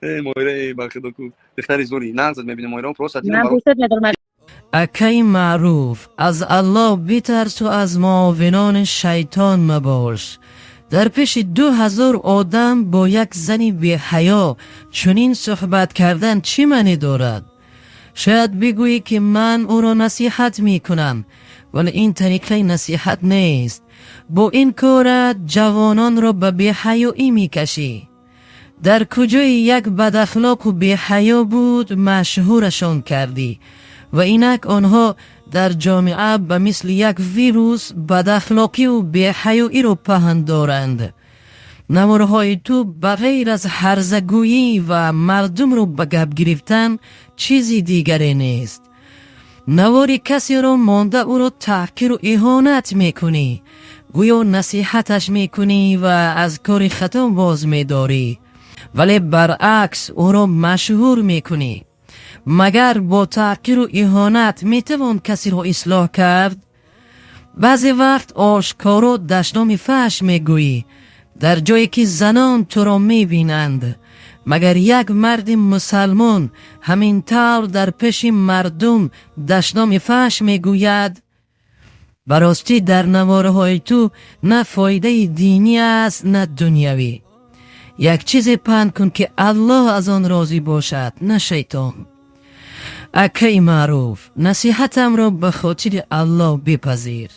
Э, Моира, э, ба худо ку. Духтари зури. Нағзат мебинем, Моира, просто дилам Ман баро. дӯстат медорам. Акаи Маъруф, аз Аллоҳ битарсу, аз муовинони шайтон мабош. Дар пеши 2000 одам бо як зани беҳаё чунин суҳбат кардан чӣ маънӣ дорад? Шояд бигӯӣ, ки ман ӯро насиҳат мекунам, вале ин тариқаи насиҳат нест. Бо ин корат ҷавононро ба беҳаёӣ мекашӣ. Дар куҷои як бадахлоқу беҳаё буд, машҳурашон кардӣ ва инак онҳо дар ҷомеа ба мисли як вирус бадахлоқиву беҳаёиро паҳн доранд. Наворҳои ту ба ғайр аз ҳарзагӯӣ ва мардумро ба гап гирифтан чизи дигаре нест. Навори касеро монда, ӯро таҳқиру иҳонат мекунӣ, гӯё насиҳаташ мекунӣ ва аз кори хато боз медорӣ, вале баръакс ӯро машҳур мекунӣ. Магар бо таҳқиру иҳонат метавон касеро ислоҳ кард? Баъзе вақт ошкоро дашноми фаҳш мегӯӣ дар ҷое ки занон туро мебинанд. Магар як марди мусалмон ҳамин тавр дар пеши мардум дашноми фаҳш мегӯяд? Ба ростӣ, дар наворҳои ту на фоидаи динӣ аст, на дунявӣ. Як чизе паҳн кун, ки Аллоҳ аз он розӣ бошад, на шайтон. Акаи Маъруф, насиҳатамро ба хотири Аллоҳ бипазир.